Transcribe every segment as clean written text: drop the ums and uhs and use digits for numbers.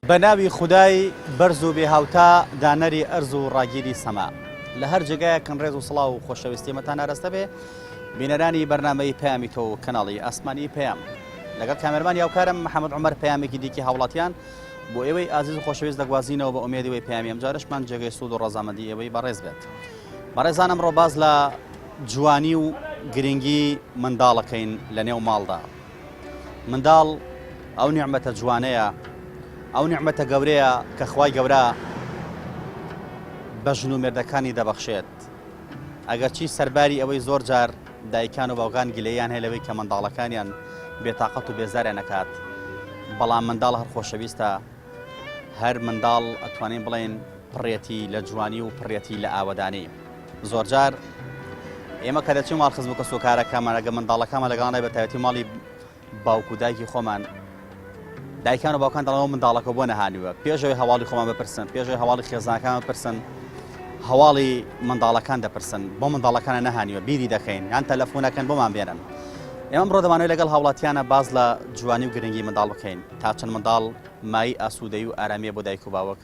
بە ناوی خودای بەرز و بێ هاوتا دانەری ئەرز و ڕاگیری سەما. لە هەر جێگایەکن ڕێز و سڵاو و خۆشەویستی ئێمەتان ئاراستە بێ بینەرانی بەرنامەی پەیامی تۆ و کەناڵی ئاسمانی پەیام. لەگەڵ کامێرمانی هاوکارم محەممەد عومەر پەیامێکی دیکی هاوڵاتیان بۆ ئێوەی ئازیز و خۆشەویست دەگوازینەوە بە ئومێدی وەی پەیامی ئەمجارەشمان جێگەی سوود و ڕەزامەندی ئێوەی بەڕێز بێت. بەڕێزان ئەمڕۆ باس لە جوانی و گرنگی منداڵەکەین لە نێو ماڵدا. منداڵ ئەو نیعمەتە جوانەیە، ئەو نیعمەتە گەورەیە کە خوای گەورە بە ژن و مێردەکانی دەبەخشێت. ئەگەرچی سەرباری ئەوەی زۆر جار دایکان و باوکان گلەییان هەیە لەوەی کە منداڵەکانیان بێتاقەت و بێزاریان ئەکات، بەڵام منداڵ هەر خۆشەویستە، هەر منداڵ ئەتوانین بڵێین پڕێتی لە جوانی و پڕێتی لە ئاوەدانی. زۆرجار ئێمە کە دەچین ماڵ خزم و کەسوکارەکەمان ئەگە منداڵەکانمان لەگەڵانای بە تایبەتی ماڵی باوک و دایکی خۆمان دایکان و باوکان دەڵێن منداڵەکە بۆ نەهانیوە پێشەوەی هەواڵی خۆمان بپرسن پێشەوەی هەواڵی خێزانەکان بپرسن هەواڵی منداڵەکان دەپرسن بۆ منداڵەکانە نەهانیوە بیری دەکەین یان تەلەفۆنەکەن بۆمان بێنن ئێمە ئەمڕۆ دەمانەوێت لەگەڵ هاوڵاتیانە باز لە جوانی و گرنگی منداڵ بکەین تا چەند منداڵ مای ئاسوودەی و ئارامیە بۆ دایک و باوک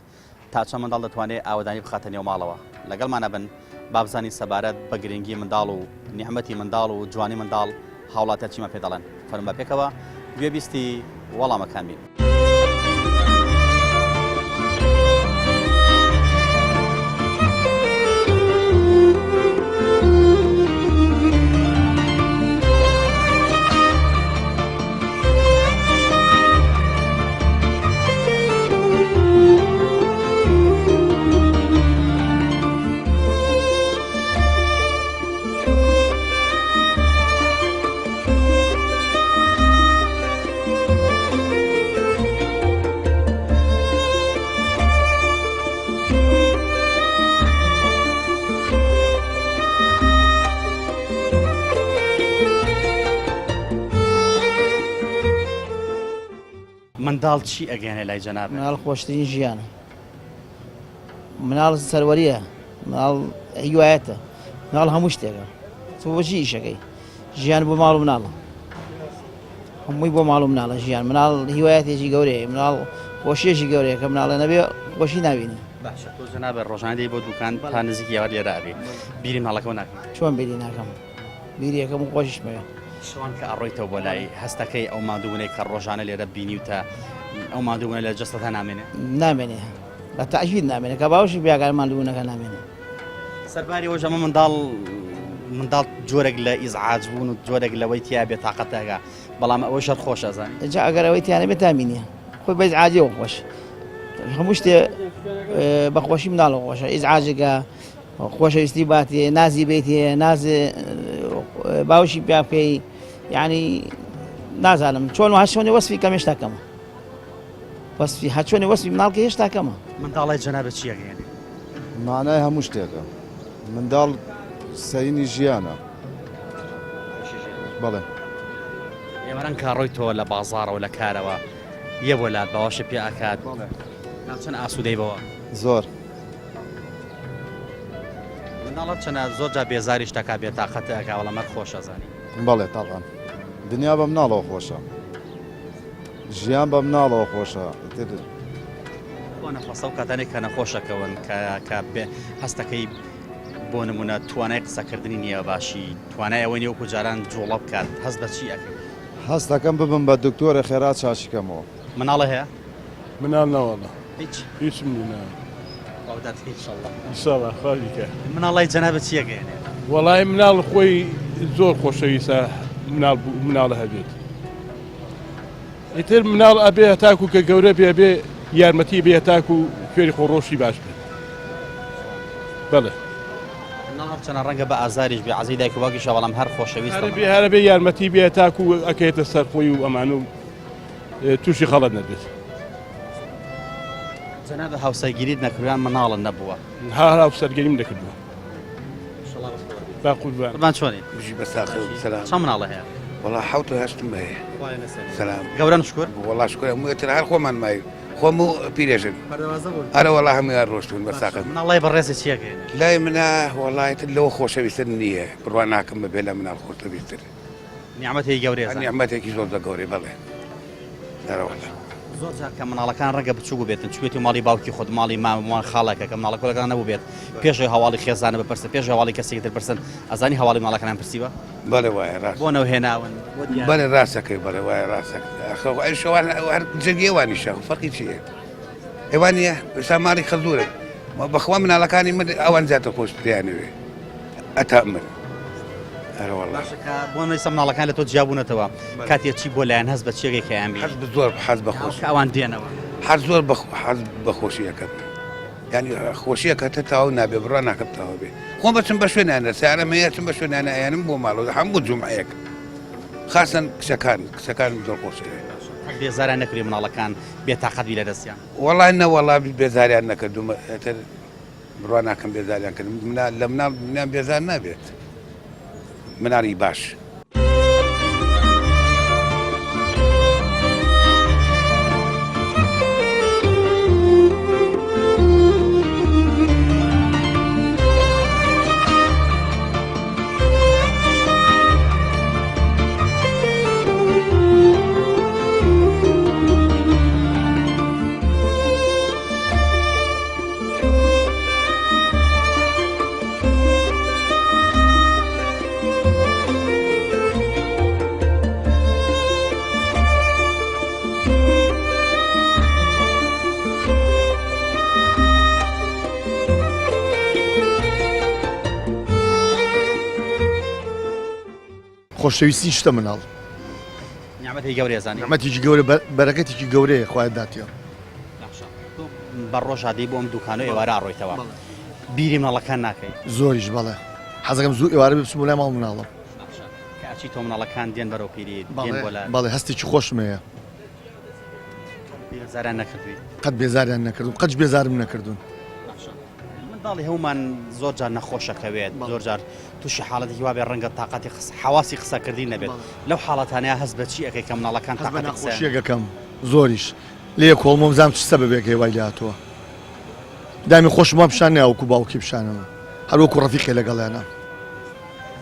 تا چەند منداڵ دەتوانێت ئاوەدانی بخاتە نێو ماڵەوە؟ لەگەڵمانە بن با بزانین سەبارەت بە گرنگی منداڵ و نیعمەتی منداڵ و جوانی منداڵ هاوڵاتیان چیمان پێ دەڵێن. فەرموون با پێکەوە گوێبیستی وەڵامەکان بین. منداڵ چی ئەگەیەنێ لای جەنابت؟ مناڵ خۆشترین ژیانە. مناڵ سەروەریە، مناڵ هیوایەتە، مناڵ هەموو شتێکە. تۆ بۆچی ئیشەکەی؟ ژیان بۆ ماڵ و مناڵە. هەمووی بۆ ماڵ و مناڵە ژیان. مناڵ هیوایەتێکی گەورەیە، مناڵ خۆشیەکی گەورەیە کە مناڵە نەبێ خۆشی نابینی. باشە تۆ جەنابت ڕۆژانە دێی بۆ دوکان تا نزیکی ئێوارە لێرە ئەبی بیری مناڵەکەوە ناکەی؟ چۆن بیری ناکەم؟ بیری ئەکەم و خۆشیشمەوێ. شەوان کە ئەڕۆیتەوە بۆ لای هەستەکەی ئەو ماندووبوونەی کە ڕۆژانە لێرە بینیوتە ئەو ماندووبوونە لە جەستەتا نامێنێ؟ نامێنێ بە تەئکید نامێنێ کە باوەشی پیاکار ماندووبوونەکە نامێنێ. سەرباری ئەوەش ئەمە منداڵ منداڵ جۆرێک لە ئیزعاج بوون و جۆرێک لەوەی تیا بێ تاقەتەکە بەڵام ئەوەش هەر خۆشە ئەزانی. جا ئەگەر ئەوەی تیا نەبێ تامی نییە خۆی بە ئیزعاجیەوە خۆش هەموو شتێ بە خۆشی مناڵەوە خۆشە ئیزعاجێکە خۆشەویستی باتێ نازی بێتێ ناز باوشی پیا بکەی یعنی نازانم چۆن هەشۆنی وەسفی کەم هێشتا کەمە وەسفی هەچۆنی وەسفی مناڵکە هێشتا کەمە. منداڵای جەنابت چی ئەگەیەنێ؟ مانای هەموو شتێکە منداڵ سەینی ژیانە بەڵێ. ئێواران کە ڕۆیتەوە لە بازاڕەوە لە کارەوە یە بۆ لات باوەشت پێ ئەکات تا چەند ئاسوودەی بەوە؟ زۆر. منداڵ هەرچەنە زۆر جار بێزاریش دەکات بێتاقەتت ئەکات بەڵام هەر خۆشە ئەزانی. بەڵێ تەبعەن دنیا بە مناڵەوە خۆشە ژیان بە مناڵەوە خۆشە ئیتر. بۆ نەخۆشە و کاتانێک کە نەخۆشەکەون کە کە بێ هەستەکەی بۆ نمونە توانای قسەکردنی نییە باشی توانای ئەوەی نییە وەکو جاران جوڵە بکات هەست بە چی ئەکەی؟ هەست دەکەم ببم بە دکتۆرە خێرا چاکی کەمەوە. مناڵە هەیە؟ مناڵ نەوەڵا هیچ هیچم نیە نا. خوا بدات ئینشەڵا. ئینشەڵا خوا بیکا. مناڵ لای جەنابت چی ئەگەیەنێ؟ وەڵای مناڵ خۆی زۆر خۆشەویستە مناڵ مناڵە هەبێت ئیتر مناڵ ئەبێ هەتاکو کە گەورە بێ بێ یارمەتی بێ هەتاکو فێری خۆڕۆشی باش بێت بەڵێ. مناڵ هەرچەنە ڕەنگە بە ئازاریش بێ عەزیزی دایک و باوکیشە بەڵام هەر خۆشەویستە. هەرە بێ هەرە بێ یارمەتی بێ هەتاکو ئەکەوێتە سەر خۆی و ئەمانە و تووشی خەڵەت نەبێت. جەنابت هاوسەرگیریت نەکردووە یان مناڵت نەبووە؟ ها هاوسەرگیریم نەکردووە. با قوربان. قوربان چۆنی؟ بژی بە ساخ و سەلام. چەند مناڵە هەیە؟ وەڵا حەوت و هەشتم هەیە. سەلام. گەورەن شکر؟ وەڵا شکر هەموو ئیتر هەر خۆمان ماوین. خۆم و پیرێژن. ئەرە وەڵا هەموویان ڕۆشتوون بە ساخن. مناڵ لای بەڕێزت چی ئەگەیەنێ؟ لای منە وەڵا ئیتر لەوە خۆشەویستر نییە. بڕوا ناکەم ببێ لە مناڵ خۆشەویستر. نیعمەتێکی گەورەیە زانم. نیعمەتێکی زۆر زۆر گەورەیە بەڵێ. ئەرە وەڵا. زۆر جار کە مناڵەکان ڕەنگە بچووک بووبێتن چووبێتی ماڵی باوکی خۆت ماڵی مام ماڵ خاڵەکە کە مناڵەکە لەگەڵ نەبووبێت پێش ئەوەی هەواڵی خێزانە بپرسن پێش هەواڵی کەسێکی تر پرسن ئەزانی هەواڵی مناڵەکانیان پرسیوە؟ بەڵێ وایە ڕاست. بۆ نەوهێناون بۆ دیار. بەڵێ ڕاستەکەی بەڵێ وایە ڕاستەکەی ئەخ ئەی شەوان هەر جەرگی ئەوانیشە فەرقی چییە؟ ئێوانە ئێستا ماڵی خەزورن بەخوا مناڵەکانی من ئەوان زیاتر خۆش پێیانەوێ ئەتا من ئەرە والله. باشە کە بۆ نەیسە مناڵەکان لە تۆ جیابوونەتەوە کاتێ چی بۆ لایەن هەست بە چیەکەی کە ئەیان بینی؟ حەز بە زۆر حەز بە خۆش کە ئەوان دێنەوە حەز زۆر بە حەز بە خۆشیەکەم یعنی خۆشیەکە تە تەواو نابێ بڕوا ناکەم تەواو بێ خۆم بەچم بە شوێنانە سیارەم هەیە چم بە شوێنانە ئەیانم بۆ ماڵەوە هەموو جومعەیەک خاصەن کچەکان کچەکانم زۆر خۆشەوێ. قەت بێزاریان نەکردی مناڵەکان بێتاقەت بی لە دەستیان؟ وەڵا نەوەڵا بێزاریان نەکردووم ئیتر بڕوا ناکەم بێزاریان کردم منال لە مناڵ منیان بێزار نابێت مناڵی باش. خۆشەویستی شتە مناڵ نیعمەتێکی گەورەیە زانی نیعمەتێکی گەورە بەرەکەتێکی گەورەیە خوایە داتیە باشە تۆ بە ڕۆژ هاتیت بۆ ئەم دوکانە ئێوارە ئەڕۆیتەوە بیری مناڵەکان ناکەی؟ زۆریش بەڵێ حەزەکەم زوو ئێوارە بێ بچم بۆ لای ماڵ مناڵم. باشە کە ئەچی تۆ مناڵەکان دێن بەرەو پیری دێن بۆ لات؟ بەڵێ هەستێکی خۆشم هەیە. بێزاریان نەکردووی؟ قەت بێزاریان نەکردوم قەتش بێزارم نەکردوون. باشە منداڵی هەموومان زۆر جار نەخۆشەکەوێت زۆر جار تووشی حاڵەتێکی وابێ ڕەنگە تاقەتی حەواسی قسەکردنی نەبێت لەو حاڵەتانەیە هەست بە چی ئەکەی کە مناڵەکان هەست بە ناخۆشیەک ئەکەم زۆریش لێ کۆڵمۆم زام چ سەبەبێک هەیە وای لێهاتووە دامی خۆشم وا پیشان نەیا وەکو باوکی پیشانەمە هەر وەکو ڕەفیقێ لەگەڵیانە.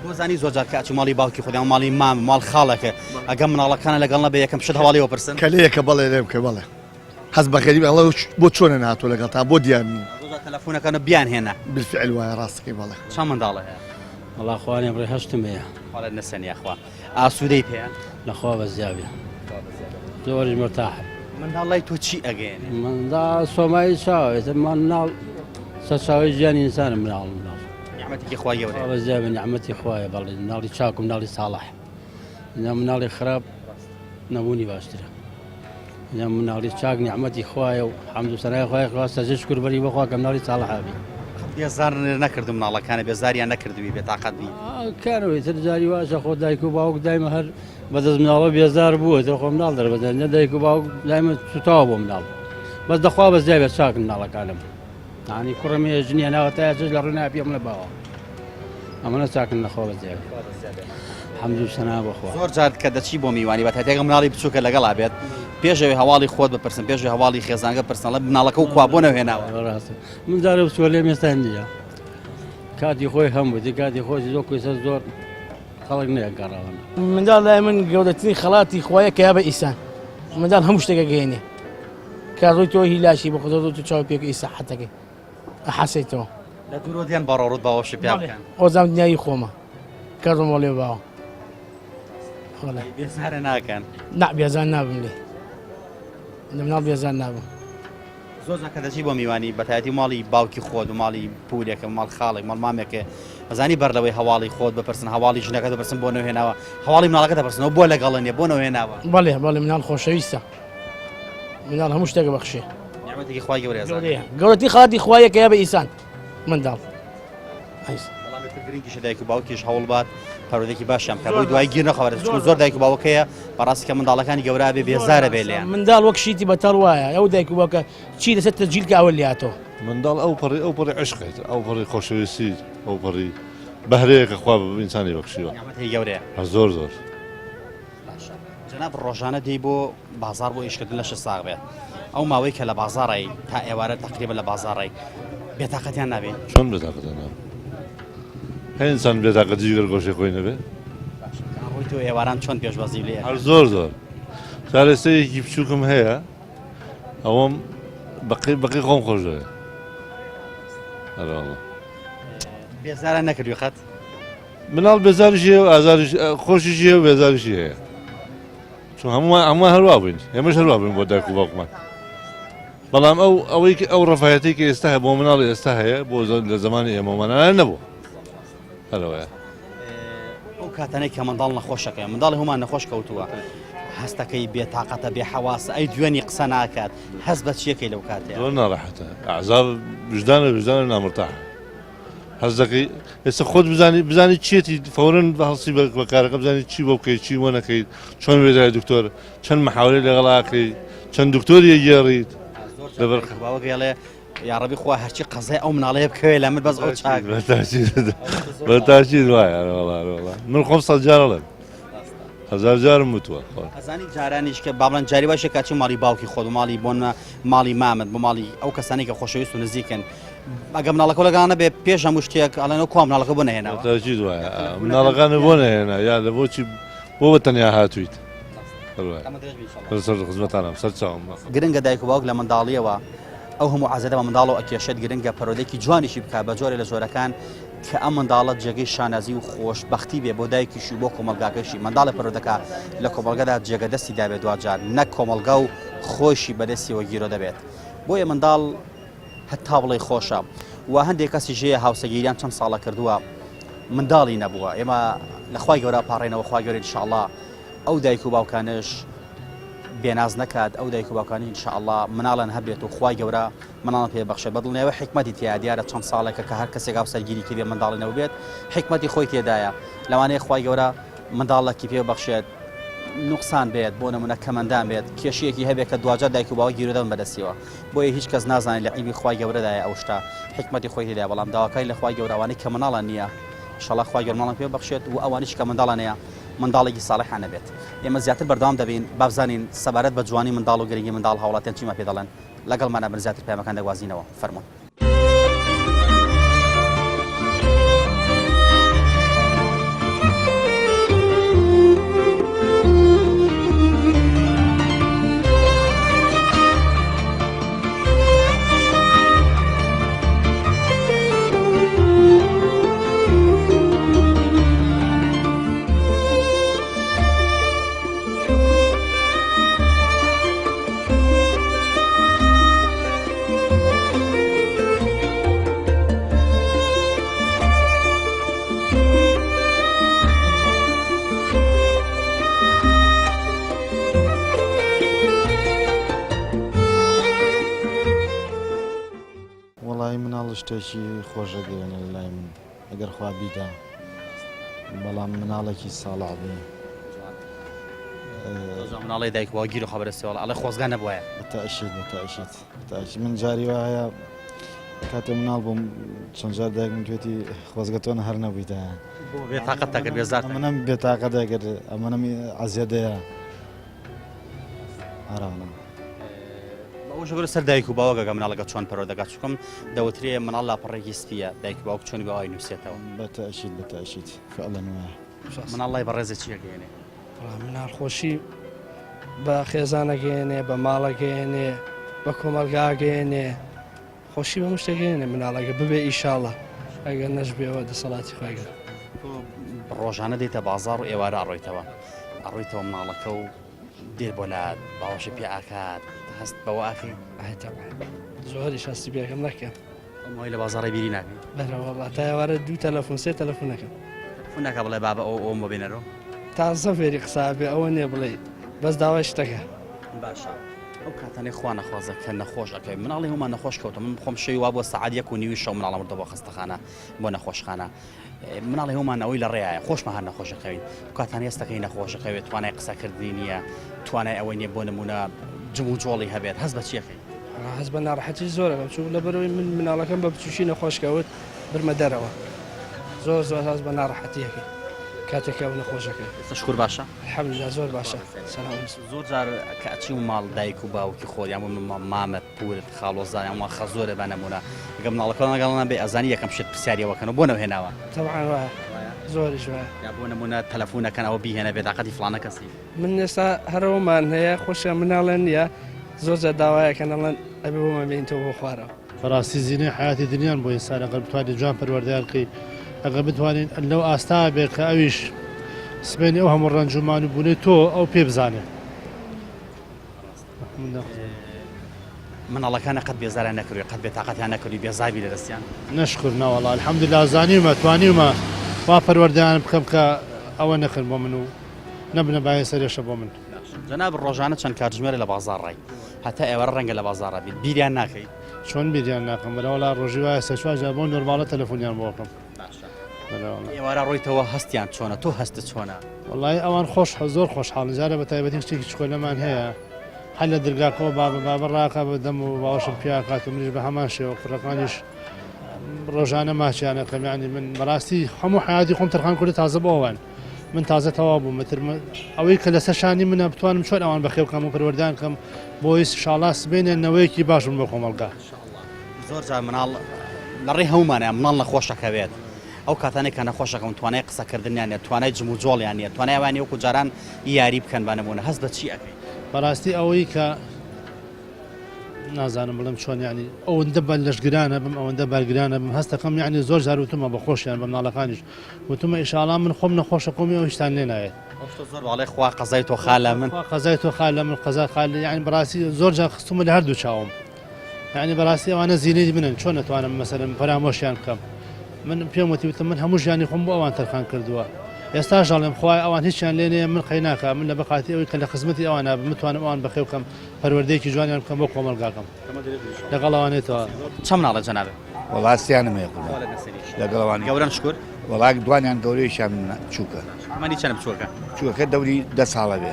بۆ زانی زۆر جار کە ئەچوو ماڵی باوکی خۆیان ماڵی مام ماڵ خاڵەکە ئەگە مناڵەکانە لەگەڵ نەبێ یەکەم شت هەواڵی وەپرسن کە لێیەکە بەڵێ لێ بکە بەڵێ هەست بە غەریب ئەڵێ بۆ چۆنە نهاتووە لەگەڵتان بۆ دیار نیم. زۆر جار تەلەفۆنەکەن و بیان هێنە. بالفعل وایە ڕاستەکەی بەڵێ. چەند منداڵە هەیە؟ وەڵا خوانێ بڕێ هەشتم هەیە. خوا لێت نەسێنێ یاخوا. ئاسوودەی پێیان؟ لە خوا بەزیابێ. زۆریش مورتاحم. منداڵ لای تۆ چی ئەگەیەنێ؟ منداڵ سۆمایی چاوە، ئیتر منداڵ سەرچاوەی ژیانی ئینسانە منداڵ منداڵ. نیعمەتێکی خوای گەورەیە. خوا بەزیابێ نیعمەتی خوایە بەڵێ منداڵی چاک و منداڵی ساڵح. ئینجا منداڵی خراپ نەبوونی باشترە. ئینجا منداڵی چاک نیعمەتی خوایە و حەمد و سەنای خوای خوا سەجدە شوکر بەری بۆ خوا کە منداڵی ساڵح هەبی. قەت بێزار نەکردو مناڵەکانت بێزاریان نەکردووی بێتاقەت بی؟ کارەوە ئیتر جاری واشە خۆ دایک و باوک دایمە هەر بەدەست مناڵە بێزار بووە تر خۆ مناڵ دەربەدەن نە دایک و باوک دایمە سوتاوە بۆ مناڵ بەس دەخوا بەس جای چاکن مناڵەکانم ینی کوڕم هەیە ژنی هەناوە تا چێژ لە ڕووی ناپێم لە باوە ئەمەە چاکن لەخوا بەس جای حەمد و سەنا بۆ خوا. زۆر جار کە دەچی بۆ میوانی بە تایبەتی ئەگەر مناڵی بچووکە لەگەڵا بێت پێش ئەوەی هەواڵی خۆت بپرسن پێش ئەوەی هەواڵی خێزانەکە بپرسن ئەڵێ مناڵەکە و کوا بۆ نەوهێناوە؟ ڕاستە من جارێ بچووە لێم ئێستا نییە کاتی خۆی هەم بوو کاتی خۆشی زۆر کوێسە زۆر خەڵک نەیەگەڕاوە. منداڵ لای من گەورەترین خەڵاتی خوایە کە یا بە ئیسان منداڵ هەموو شتێک ئەگەیەنێ کە ڕووی تۆ هیلاشی بە خۆ تۆ چاو پێک ئیساحەتەکەی ئەحەسێتەوە. لە دوورەوە دێن بە ڕۆڕوت باوەشی پیا بکەن. خۆزام دنیای خۆمە کە ڕووم وەڵێ باوە. بێزارە ناکەن؟ نا بێزار نابم لێ لە مناڵ بێزار نابم. زۆر جار کە دەچی بۆ میوانی بەتایەتی ماڵی باوکی خۆت و ماڵی پورێکە ماڵ خاڵێک ماڵ مامێکێ ئەزانی بەر لەوەی هەواڵی خۆت بپرسن هەواڵی ژنەکە دەپرسن بۆ نەوهێناوە هەواڵی مناڵەکە دەپرسنەوە بۆ لەگەڵە نیە بۆ نەوهێناوە. بەڵێ بەڵێ مناڵ خۆشەویستە. منداڵ هەموو شتێکە بەخشێ نیعمەتێکی خوای گەورەیە زانم. گەورەیە گەورەترین خەڵاتی خوایە کە یا بە ئینسان منداڵ ئەیس. بەڵام ئیتر گرنگیشە دایک و باوکیش هەوڵ بات پەروەردەیەکی باشیان بکات بۆی دوای گیر نەخوارێت چونکە زۆر دایک و باوک هەیە بەڕاستی کە منداڵەکانی گەورە بێ بێزارە بێ لێیان. منداڵ وەک شیتی بەتاڵ وایە ئەو دایک و باوکە چی لەسەر تەسجیل کە ئەوە لێهاتەوە. منداڵ ئەو پەڕی ئەو پەڕی عەشقە ئەو پەڕی خۆشەویستی ئەو پەڕی بەهرەیە کە خوا بە ئینسانی بەخشیوە. نیعمەتێکی گەورەیە. زۆر زۆر. باشە جەناب ڕۆژانە دێی بۆ بازاڕ بۆ ئیشکردن لەشت ساغ بێت ئەو ماوەی کە لە بازاڕی تا ئێوارە تقریبا لە بازاڕی بێتاقەتیان نابێ چۆن بێتاقەتیان نابێ هەی ئینسان بێتاقەتی جگەر گۆشەی خۆی نەبێ ڕۆی تۆ ئێواران چۆن پێشوازی لێ هەر زۆر زۆر چارەسەرێکی بچووکم هەیە. ئەوەم بەقی بەقی خۆم خۆش دەوێت ئەرێ بێزارە نەکردوی قەت؟ مناڵ بێزاریشی هەیە و ئازاریش خۆشیشی هەیە و بێزاریشی هەیە چون هەمووان هەمووان هەروا بووین ئێمەش هەروا بووین بۆ دایک و باوکمان بەڵام ئەو ئەوەی کە ئەو ڕەفایەتی کە ئێستا هەیە بۆ مناڵی ئێستا هەیە بۆ لە زمانی ئێمەمانە نەبوو هەرەوەیە ئەو کاتانەی کە منداڵ نەخۆشەکەی منداڵی هەمان نەخۆش کەوتووە هەستەکەی بێتاقەتە بێ حەواسە ئەی دوێنی قسە ناکات هەست بە چیەکەی لەو کاتێ زۆر ناڕەحەتە عذاب وجدانە وجدانە نامرتاح هەست دەکەی ئێستا خۆت بزانی بزانی چیەتی فورن هەڵسی بە کارەکە بزانی چی بۆ بکەیت چی بۆ نەکەیت چۆن وێدای دکتۆر چەند محاولەی لەگەڵ ئاکەی چەند دکتۆری گێڕیت لەبەر باوەگەڵێ یاڕەبی خوا هەرچی قەزای ئەو مناڵەیە بکەوێ لە من بەس ئەو چاک بەتاچی وایە من خۆم سەد جار ئەڵێم هەزار جارم وتووە ئەزانی جارانیش کە بابڵەن جاری باشە کاچی ماڵی باوکی خۆت و ماڵی بۆن ماڵی مامت بۆ ماڵی ئەو کەسانی کە خۆشەویست و نزیکن ئەگە مناڵەکە لەگەڵ نەبێ پێش هەموو شتێک ئەڵێن کوا مناڵەکە بۆ نەهێناوە تاچی وایە مناڵەکان بۆ نەهێنا یا لە بۆچی بۆ بە تەنیا هاتوویت سەر خزمەتانم سەر چاوم گرنگە دایک و باوک لە منداڵیەوە ئەو هەموو عەزێتە بە منداڵەوە ئەکێشێت گرنگە پەرۆدەیەکی جوانیشی بکات بە جۆرێ لە جۆرەکان کە ئەم منداڵە جێگەی شانازی و خۆشببختی بێ بۆ دایکیشی و بۆ کۆمەلگاکەشی منداڵە پەرۆدەکە لە کۆمەلگەدا جێگە دەستی دابێت دواجار نەک کۆمەلگا و خۆشی بەدەستیەوە گیرۆ دەبێت بۆیە منداڵ هەتا بڵێ خۆشە و هەندێک کەسی ژەیە هاوسەگیریان چەند ساڵە کردووە منداڵی نەبووە ئێمە لەخوای گەورە پاڕێنەوە خوای گەورە ئینشاءاللە ئەو دایک و باوکانش بێناز نەکات ئەو دایک و باوکانی ان شاء اللە مناڵیان هەبێت و خوای گەورە مناڵیان پێ بەخشێت بە دڵنیایەوە حیکمەتی تیایە دیارە چەند ساڵێکە کە هەر کەسێک هاوسەرگیری کردێ منداڵی نەبووبێت حیکمەتی خۆی تێدایە لەوانەیە خوای گەورە منداڵێکی پێ بەخشێت نوقسان بێت بۆ نمونە کەمەندان بێت کێشەیەکی هەبێت کە دواجار دایک و باوک گیرۆدەبن بەدەستیەوە بۆیە هیچ کەس نازانێت لە عیبی خوای گەورەدایە ئەو شتە حیکمەتی خۆی تێدایە بەڵام داواکاری لە خوای گەورە ئەوانەی کە مناڵیان نییە ئینشاڵڵا خوای گەورە مناڵیان پێ بەخشێت و ئەوانیش کە منداڵیان هەیە منداڵێکی ساڵحیان نەبێت. ئێمە زیاتر بەردەوام دەبین با بزانین سەبارەت بە جوانی منداڵ و گرنگی منداڵ هاوڵاتیان چیمان پێ دەڵێن لەگەڵمانە بن زیاتر پەیامەکان دەگوازینەوە فەرموون. وەڵایی مناڵ شتێکی خۆش ئەگەیەنێ لەلای من ئەگەر خوا بیدا بەڵام مناڵێکی ساڵح بێ مناڵی دایک وا گیر و خەبەرە سێوەڵ ئەڵێ خۆزگا نەبوایە بەتەئکید بەتەئکید بەتەئکید من جاری وا هەیە کاتێ مناڵ بووم چەند جار دایکم توێتی خۆزگە تۆ هەر نەبوویتایە بۆ بێتاقەت دەکرد بێزار منم بێتاقەت دەکرد ئەمنم عەزیەت دەیا ئارامە ئەوەش بەرە سەر دایک و باوەگەگە مناڵەکە چۆن پەرۆدەکات چکم دەوترێ مناڵ لاپەڕێکی سپیە دایک و باوک چۆنی باوای نووسێتەوە بەتەئکید بەتەئکید فعلا وایە مناڵ لای بەڕێزە چی ئەگەیەنێ؟ مناڵ خۆشی بە خێزانەگەیەنێ بە ماڵەگەیەنێ بە کۆمەلگاگەیەنێ خۆشی بە مشتەگەیەنێ مناڵەکە ببێ ئیشاڵە ئەگەر نەشبێەوە دەسەڵاتی خۆی گەر ڕۆژانە دێتە بازار و ئێوارە ئەڕۆیتەوە ئەڕۆیتەوە مناڵەکە و دێت بۆ لات باوەشی پێ ئاکات هەست بەوە ئاکەی زۆریش هەستی پێکەم نەکەم ئەوەی لە بازاڕی بیری ناکەی بەرەوەڵا تا ئێوارە دوو تەلەفۆن سێ تەلەفۆن نەکەم تەلەفۆن ناکا بڵێ بابە ئەو ئەوم بۆ بێنەرەوە تازە فێری قسە بێ ئەوە نییە بڵێ بەس داوای شتەکە باشە ئەو کاتانەی خوا نەخوازە کە نەخۆش ئەکەوێت مناڵی هەمان نەخۆش کەوتە من خۆم شەوی وا بۆ سەعات یەک و نیوی شەو مناڵم بردە بۆ خەستەخانە بۆ نەخۆشخانە مناڵی هەمان ئەوەی لە ڕێیە خۆشمە هەر نەخۆشەکەوین کاتان هێستەکەی نەخۆشەکەوێت توانای قسەکردنی نییە توانای ئەوەی نییە بۆ نمونە جموجۆڵی هەبێت هەست بە چیەکەی هەست بە ناڕەحەتی زۆر ئەکەم چونکە لەبەرئەوەی من مناڵەکەم بە بچوکی نەخۆش کەوت برمە دەرەوە زۆر زۆر هەست بە ناڕەحەتی ئەکەی کاتێک ئەو نەخۆشەکەی ئێستا شکور باشە الحمدلله زۆر باشە سەلام زۆر جار کە ئەچی و ماڵ دایک و باوکی خۆت یان بۆ مامەت پورت خاڵۆزا یان وا خەزۆرە بە نمونە ئەگەر مناڵەکان لەگەڵ نەبێ ئەزانی یەکەم شت پرسیاری ئەوە کەن و بۆ نەوهێناوە طبعا وایە زۆریش وایە یا بۆ نمونە تەلەفونەکەن ئەوە بیهێنە بێتاقەتی فڵانە کەسی من ئێستا هەرەوەمان هەیە خۆشیان مناڵیان نییە. زۆر جار داوایەکەن ئەڵێن ئەبێ بۆمان بێنیتەوە بۆ خوارەوە. بەڕاستی زینەی حەیاتی دنیان بۆ ئینسان ئەگەر بتوانین جوان پەروەردەیان کەی ئەگەر بتوانین لەو ئاستا بێ کە ئەویش سبەینێ ئەو هەموو ڕەنج و مانوو بوونەی تۆ ئەو پێ بزانێ. مناڵەکانە قەت بێزاریان نەکردوی قەت بێتاقەتیان نەکردوی بێزاربی لە دەستیان؟ نەشکر نەوەڵا الحمدللە زانیومە توانیومە وا پەروەردەیان بکەم کە ئەوە نەکەن بۆ من و نەبنە بایەی سەرێشە بۆ من. جەنابت ڕۆژانە چەند کاتژمێرە لە بازاڕای هەتا ئێوارە ڕەنگە لە بازاڕا بیت بیریان ناکەی؟ چۆن بیریان ناکەم بەرەوەڵا ڕۆژی وایە سێ چوار جار بۆ نۆرماڵە تەلەفۆنیان بۆ ئەکەم. باشە ئێوارە ڕۆیتەوە هەستیان چۆنە تۆ هەستت چۆنە؟ وەڵایی ئەوان خۆش زۆر خۆشحاڵن جارە بە تایبەتی کچێکی چکۆلەمان هەیە هەر لە درگاکەوە بابە بابە ڕاکا بە دەم و باوەشم پیاکات و منیش بە هەمان شێوە کوڕەکانیش ڕۆژانە ماچیانەکەم یعنی من بەڕاستی هەموو حیاتی خۆم تەرخان کردو تازە بۆ ئەوان من تازە تەواو بووم متر ئەوەی کە لەسەر شانی منە بتوانم چۆن ئەوان بەخێو بکەم و پەروەردان کەم بۆی شاڵا سبێنێ نەوەیەکی باش بن بۆ کۆمەڵگا. زۆر جار مناڵ لە ڕێی هەموومانە مناڵ نەخۆشەکەوێت ئەو کاتانێک کە نەخۆشەکەون توانای قسەکردنیان نیە توانای جموجۆڵیان نیە توانای ئەوان وەکو جاران یاری بکەن بە نمونە هەست بە چی ئەکەی؟ بەڕاستی ئەوەی کە نازانم بڵێم چۆن یعنی ئەوەندە بە لەشگرانە بم ئەوەندە بارگرانە بم هەستەکەم یعنی زۆر جار وتومە بە خۆشیان بە مناڵەکانیش وتومە ئیشاڵا من خۆم نەخۆشە کۆمی ئەو هیچتان لێ نایەت. ئەو شتە زۆر باڵێ خوا قەزای تۆ خا لە من. خوا قەزای تۆ خا لە من قەزا خا لە یعنی بەڕاستی زۆر جار خستومە لە هەردوو چاوم یعنی بەڕاستی ئەوانە زینەی منن چۆن ئەتوانم مەسەلەن فەرامۆشیان بکەم من پێم وتی وتم من هەموو ژیانی خۆم بۆ ئەوان تەرخان کردووە ئێستاش ئەڵێم خوایە ئەوان هیچیان لێ نەیە من قەیناکە من لە بەخاتی ئەوەی کە لە خزمەتی ئەوانە بم بتوانم ئەوان بەخێو بکەم پەروەردەیەکی جوانیان بکەم بۆ کۆمەڵگاکەم لەگەڵ ئەوانێتەوە. چەند مناڵە جەنابت؟ وەڵا سیانم هەیە قوربان لەگەڵ ئەوان گەورەن شکر؟ وەڵا دوانیان گەورەیشیان بچووکە. تەمەنی چەنە بچووکەکە؟ بچووکەکە دەوری دە ساڵە بێ.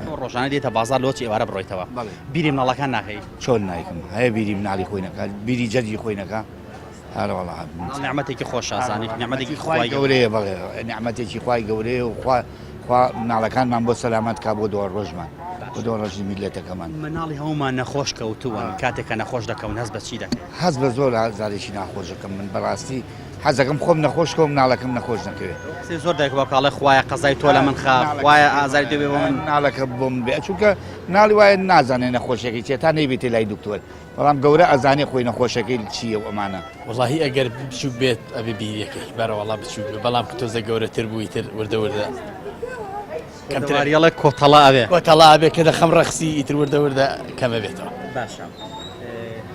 تۆ ڕۆژانە دێیتە بازاڕ لۆچ ئێوارە بڕۆیتەوە بیری مناڵەکان ناکەی؟ چۆن نایکەم هەیە بیری مناڵی خۆی نەکا بیری جەرگی خۆی نەکا ئارەوەڵا مناڵ نیعمەتێکی خۆشە زانی نیعمەتێکی خوای گەورەیە بەڵێ نیعمەتێکی خوای گەورەیە و خوا خوا مناڵەکانمان بۆ سەلامەت کا بۆ دوا ڕۆژمان بۆ دوا ڕۆژی میللەتەکەمان. مناڵی هەموومان نەخۆش کەوتوون کاتێک کە نەخۆش دەکەون هەست بە چی دەکەی؟ هەست بە زۆر ئازارێکی ناخۆش دەکەم من بەڕاستی حەزەکەم خۆم نەخۆش کەوم مناڵەکەم نەخۆش نەکەوێ. قسەی زۆر دایک و باوک ئەڵێ خوایە قەزای تۆ لە من خا خوایە ئازاری تۆ بێ بۆ من. مناڵەکە بۆ من بێ چونکە مناڵی وایە نازانێ نەخۆشیەکەی چیە تا نەیبێتە لای دکتۆر بەڵام گەورە ئەزانێ خۆی نەخۆشەکەی چییە و ئەمانە. وەڵاهی ئەگەر بچوک بێت ئەبێ بیرەکەی بەرەوەڵا بچوک بێ بەڵام کە تۆزە گەورەتر بوو ئیتر وردە وردە کەمتر ئەڵێ کۆتەڵا ئەبێ کۆتەڵا ئەبێ کە دەخەم ڕەخسی ئیتر وردە وردە کەمە بێتەوە. باشە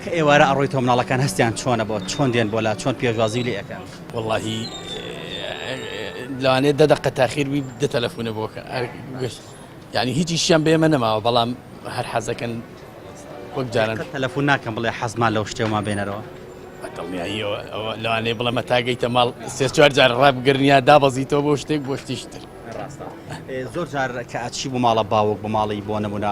کە ئێوارە ئەڕۆیتەوە مناڵەکان هەستیان چۆنە بۆ چۆن دێن بۆ لا چۆن پێشوازی لێ ئەکەن؟ وەڵاهی لەوانەیە دە دەقە تاخیر بی دە تەلەفونە بۆ یعنی هیچ ئیشیان بە ئێمە نەماوە بەڵام هەر حەزەکەن وەک جاران تەلەفون ناکەم بڵێ حەزمان لەو شتێومان بێنەرەوە بە دڵنیاییەوە ئەوە لەوانەیە بڵێ مەتا گەیتە ماڵ سێ چوار جار ڕابگرن یا دابەزیتەوە بۆ شتێک بۆ شتیش تر ڕاستە زۆر جار کە ئەچی بۆ ماڵە باوک بۆ ماڵی بۆ نمونە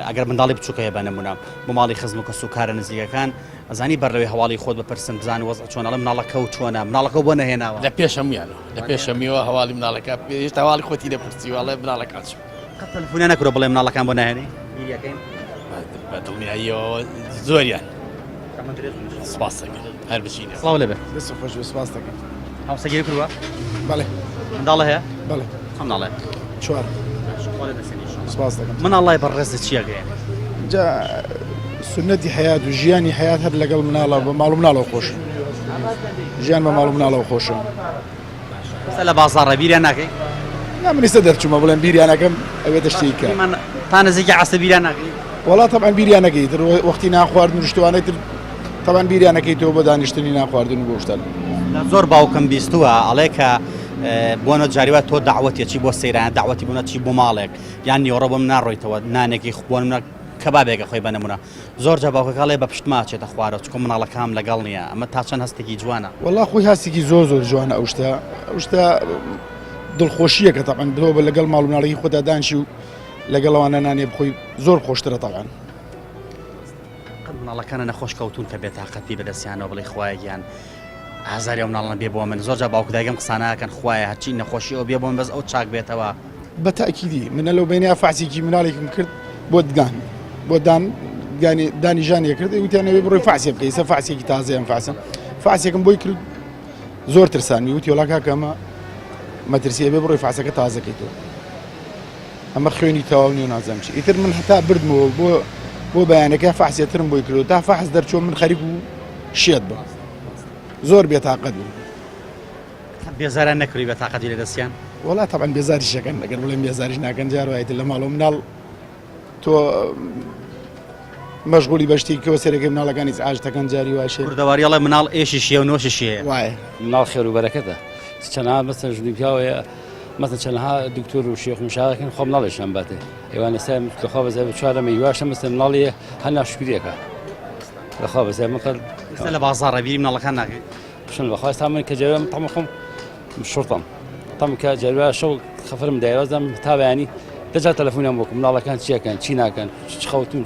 ئەگەر منداڵی بچووکە هەیە بە نمونە بۆ ماڵی خزم و کەس و کارە نزیکەکان ئەزانی بەرەوەی هەواڵی خۆت بپرسن بزان وەزع چۆن ئەڵێ مناڵەکە و چۆنە مناڵەکە بۆ نەهێناوە لە پێش هەمویانەوە لە پێش هەموویەوە هەواڵی مناڵەکە هێشتا هەواڵی خۆتی نەپرسیوە ئەڵێ مناڵەکان چۆن قەت تەلەفۆنیان نەکردووە بڵێ مناڵەکان بۆ ناهێنی بیریەکەین بە دڵنیاییەوە زۆریان سپاس دەکەم هەر بچینە سڵاو لێبێ دەست خۆش بێ سپاس دەکەم هاوسەرگیری کردووە بەڵێ منداڵە هەیە بەڵێ چەند منداڵە چوار سپاس دەکەم مناڵ لای بەڕێزت چی ئەگەیەنێ جا سوننەتی حەیات و ژیانی حەیات هەر لەگەڵ مناڵە بە ماڵ و مناڵەوە خۆشە ژیان بە ماڵ و مناڵەوە خۆشە ئێستا لە بازاڕە بیریان ناکەی؟ نا من ئێستا دەرچوومە بڵێم بیریان ئەکەم ئەوێ دەشتێکی کە تا نزیکی عەسر بیریان ناکەی؟ وەڵا تەبعەن بیریان نەکەی تر وەختی نان خواردن و شتوانەی تر تەبعەن بیریان نەکەیتەوە بۆ دانیشتنی نان خواردن و بۆ شتان. لە زۆر باوکم بیستووە ئەڵێ کە بۆنە جاریوە تۆ دەعوەتێ چی بۆ سەیران دەعوەتی بۆنە چی بۆ ماڵێک یان نیوەڕۆ بۆم ناڕۆیتەوە نانێکی بۆ نمونە کەبابێکە خۆی بە نمونە زۆر جا باوکەکە ئەڵێ بە پشتما ئەچێتە خوارەوە چونکە مناڵەکام لەگەڵ نییە ئەمە تا چەند هەستێکی جوانە. وەڵا خۆی هەستێکی زۆر زۆر جوانە ئەو شتە ئەو شتە دڵخۆشیەکە تەبعەن تۆ بە لەگەڵ ماڵ و مناڵەکەی خۆتا دانیشی و لەگەڵ ئەوانە نانێ بخۆی زۆر خۆشترە تەبعەن. قەت مناڵەکانە نەخۆش کەوتون کە بێتاقەتی بەدەستیانەوە بڵێ خوایە گیان ئازاری ئەو مناڵانە بێ بۆ من زۆر جار باوک و دایکم قسانە ئەکەن خوایە هەرچی نەخۆشی ئەو بێ بۆ من بەس ئەو چاک بێتەوە. بە تەئکیدی منە لەو بەینەیا فەحسێکی مناڵێکم کرد بۆ ددان بۆ دان دانی دانی ژانی کرد وتیان ئەوێ بڕۆی فەحسێ بکەی ئێستا فەحسێکی تازەیە ئەم فەحسە فەحسێکم بۆی کرد زۆر ترسانمی وتی وەڵا کاکە ئەمە مەترسی ئەبێ بڕۆی فەحسەکە تازەکەیتەوە ئەمە خوێنی تەواو نیە و نازانم چی ئیتر من هەتا بردمەوە بۆ. بۆ بەیانەکە فەحسێترم بۆی کردو تا فەحس دەرچوو من خەریک و شێت بم زۆر بێتاقەت بوو. بێزاران نەکردی بە تاقەتی لە دەستیان؟ وەڵا تەبعەن بێزاریش ئەکەن ئەگەر بڵێم بێزاریش ناکەن جار وایە لە ماڵەوە مناڵ تۆ مەشغولی بە شتێکەوە سەرەکەی مناڵەکانی ئاژ دەکەن جاری واشێ کوردەواری ئەڵێ مناڵ ئێشی شیە و نۆشی شیە وایە مناڵ خێر و بەرەکەتە چەنها مەسەن ژنی پیاوەیە مەسەن چەنها دکتۆر و شێخ مشاکەن خۆ مناڵێشان باتێ ئێوان ئێستا لەخوا بەزای بە چوارەمە هیواشە مەسەن مناڵی هەر ناشکریەکە لەخوا بەزای من قەت ئێستا لە بازاڕە بیری مناڵەکان ناکەی چون بەخوا ئێستا من کە جەوێم تەم خۆم شڕتم تەم کە جەروە شەو خەفرم دایوازم تا بەیانی دەجا تەلەفۆنیان بۆ مناڵەکان چیەکەن چی ناکەن چ خەوتون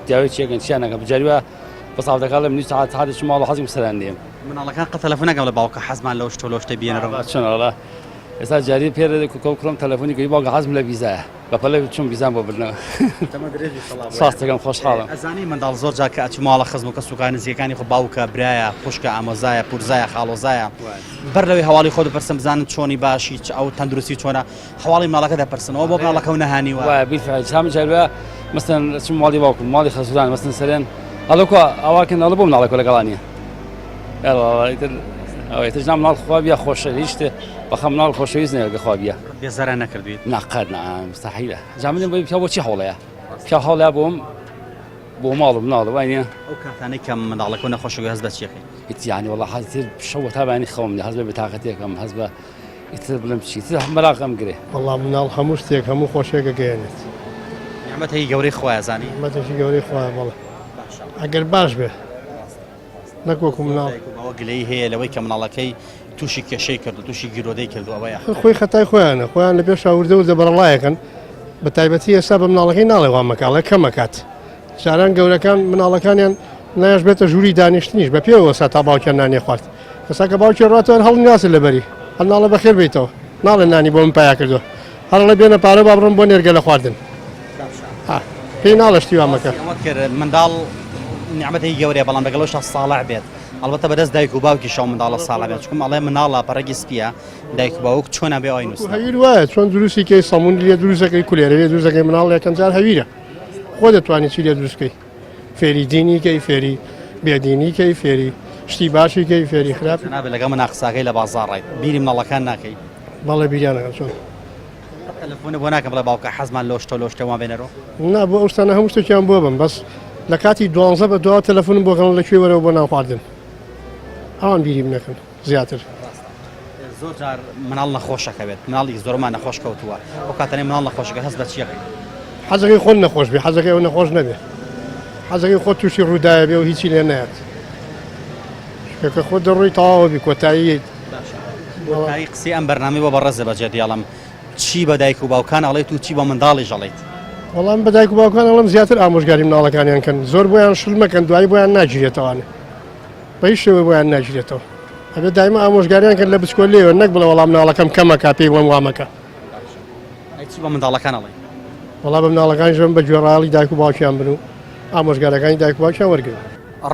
دیاوی چیەکەن چیان ناکەن بجاریوە بە ساڵ دەکات لە منی ساعت ساعت چ ماڵ حەزم سەران دێم مناڵەکان قە تەلەفۆن ناکەم لە باوکە حەزمان لەو شتۆ لەو شتە بێنەرەوە چۆن وەڵا ئێستا جاری پێرە کوکەو کوڕم تەلەفۆنی کردی باوکە حەزم لە ڤیزایە بە پەلە چوم ڤیزام بۆ بردنەوە. تەمەن درێژ بی سڵاو. سپاست دەکەم خۆشحاڵم. ئەزانی منداڵ زۆر جار کە ئەچوو ماڵە خزم و کەسوکار نزیکەکانی خۆ باوکە برایە خوشکە ئامۆزایە پورزایە خاڵۆزایە بەر لەوەی هەواڵی خۆت بپرسن بزانن چۆنی باشی چ ئەو تەندروستی چۆنە هەواڵی ماڵەکە دەپرسن ئەوە بۆ مناڵەکە و نەهانیوە وایە بیلفعل سام جار وایە مەسەن چم ماڵی باوکم ماڵی خەزوران مەسەن سەرێن ئەڵێ کوا ئەواکەن ئەڵێ بۆ مناڵەکە لەگەڵانیە ئەڵێ ئیتر ئەوە ئیتر ژنا مناڵ خوا بیا خۆشە هیچ شتێ بەخە مناڵ خۆشەویست نییە کە خوا بیا بێزاران نەکردویت؟ نا قەت نا مستحیلە جا من بۆی پیاو بۆچی هەوڵەیە پیاو هەوڵەیە بۆم بۆ ماڵ و مناڵ وای نییە ئەو کاتانەی کە منداڵەکە نەخۆشەکە هەست بە چیەکەی ئیتر یانی وەڵا حەز تر شەو تا بەیانی خەوم نیە هەست بە بێتاقەتیەکەم هەست بە ئیتر بڵێم چی تر مەراقم گرێ. وەڵا مناڵ هەموو شتێک هەموو خۆشیەک ئەگەیەنێت. نیعمەتێکی گەورەی خوایە زانی. نیعمەتێکی گەورەی خوایە بەڵێ ئەگەر باش بێ نەک وەکو مناڵ. دایک و باوک گلەیی هەیە لەوەی کە مناڵەکەی تووشی کێشەی کردو تووشی گیرۆدەی کردو ئەوەیە. خۆی خەتای خۆیانە خۆیان لە پێشا وردە وردە بەرەڵایەکەن بە تایبەتی ئێستا بە مناڵەکەی ناڵێ وا مەکە ئەڵێ کەمەکات جاران گەورەکان مناڵەکانیان نایش بێتە ژووری دانیشتنیش بە پێوە وەستا تا باوکیان نانی خوارد ئێستا کە باوکی ڕاتەوە هەڵ ناسە لەبەری هەر ناڵێ بەخێر بیتەوە ناڵێ نانی بۆ من پیا کردووە هەرڵێ بێنە پارە با بڕم بۆ نێرگە لە خواردن پێی ناڵێ شتی وا مەکە. ئەوە کرد منداڵ نیعمەتێکی گەورەیە بەڵام لەگەڵەوەشا ساڵح بێت ئەڵبەتە بەدەست دایک و باوکیشەوە منداڵە ساڵح بێت چونکە ئەڵێ مناڵە پەڕێکی سپیە دایک و باوک چۆنە بێ ئەوی نووسن هەویر وایە چۆن دروستی کەی سەمون لێ دروستەکەی کولێرە لێ دروستەکەی مناڵ یەکەم جار هەویرە خۆ دەتوانانی چی لێ دروستکەی فێری دینی کەی فێری بێدینی کەی فێری شتی باشی کەی فێری خراپ نابێت لەگەڵ من قساکەی لە بازاڕای بیری مناڵەکان ناکەی بەڵێ بیریانەکەم چۆن تەلەفۆنە بۆ ناکەم بڵێ باوکە حەزمان لەو شتە لەو شتە وان بێنەرەوە نا بۆ ئەو شتانە هەموو شتێکیان بۆ بم بەس لە کاتی دوانزە بە دوا تەلەفۆنم بۆ کەن لە کوێ وەرەوە بۆ نان خواردن ئەوان بیری بنەکەن زیاتر. زۆر جار مناڵ نەخۆشەکە بێت مناڵی زۆرمان نەخۆش کەوتووە ئەو کاتەنەی مناڵ نەخۆشەکە هەست بە چیەکەی حەزەکەی خۆت نەخۆش بێ حەزەکەی ئەو نەخۆش نەبێ حەزەکەی خۆت تووشی ڕووداوێ بێ و هیچی لێ نایەت کە خۆت دەڕۆی تەواوە بی کۆتایی کۆتایی قسەی ئەم بەرنامەی بۆ بەڕێزە بەجێ دێڵم چی بە دایک و باوکان ئەڵێیت و چی بە منداڵیش ئەڵێیت؟ وەڵام بە دایک و باوکان ئەڵێم زیاتر ئامۆژگاری مناڵەکانیان کەن زۆر بۆیان شل مەکەن دوایی بۆیان ناگیرێتەوانێ بە هیچ شێوەیە بۆیان ناگیرێتەوە ئەبێت دایمە ئامۆژگاریان کەن لە بچکۆلەیەوە نەک بڵێ وەڵام مناڵەکەم کەمەکە پێی بڵێم وا مەکە. ئەی چی بە منداڵەکان ئەڵێی؟ وەڵا بە مناڵەکانیش بە گوێڕایەڵی دایک و باوکیان بن و ئامۆژگاریەکانی دایک و باوکیان وەرگرن.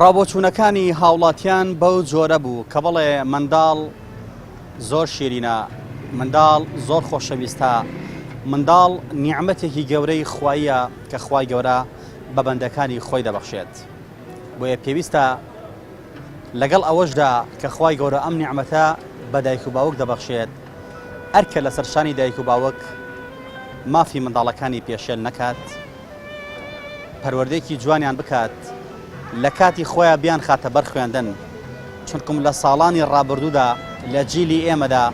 ڕاوبۆچوونەکانی هاوڵاتیان بەو جۆرە بوو کە بڵێ منداڵ زۆر شیرینە، منداڵ زۆر خۆشەویستە، منداڵ نیعمەتێکی گەورەی خواییە کە خوای گەورە بە بەندەکانی خۆی دەبەخشێت. بۆیە پێویستە لەگەڵ ئەوەشدا کە خوای گەورە ئەم نیعمەتە بە دایک و باوک دەبەخشێت، ئەرکە لەسەر شانی دایک و باوک مافی منداڵەکانی پێشێل نەکات، پەروەردەیەکی جوانیان بکات، لە کاتی خۆیان بیانخاتە بەر خوێندن، چونکم لە ساڵانی ڕابردوودا لە جیلی ئێمەدا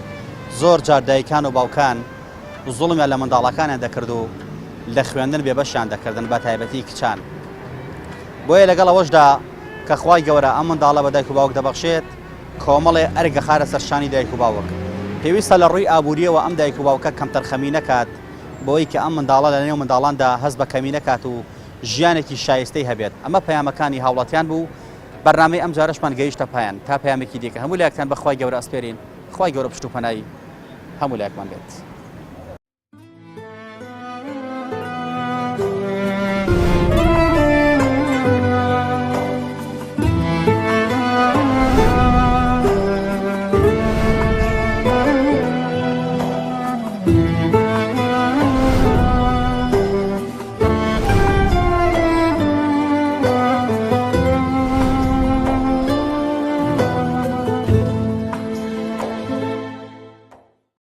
زۆر جار دایکان و باوکان زوڵمیان لە منداڵەکانیان دەکرد و لە خوێندن بێبەشیان دەکردن بە تایبەتی کچان. بۆیە لەگەڵ ئەوەشدا کە خوای گەورە ئەم منداڵە بە دایک و باوک دەبەخشێت، کۆمەڵێ ئەرک دەخاتە سەر شانی دایک و باوک. پێویستە لە ڕووی ئابوورییەوە ئەم دایک و باوکە کەمتەرخەمی نەکات، بەوەی کە ئەم منداڵە لە نێو منداڵاندا هەست بە کەمی نەکات و ژیانێکی شایستەی هەبێت. ئەمە پەیامەکانی هاوڵاتیان بوو. بەرنامەی ئەمجارەشمان گەیشتە پایان. تا پەیامێکی دیکە هەموو لایەکتان بە خوای گەورە ئەسپێرین. خوای گەورە پشت و پەنای هەموو لایەکمان بێت.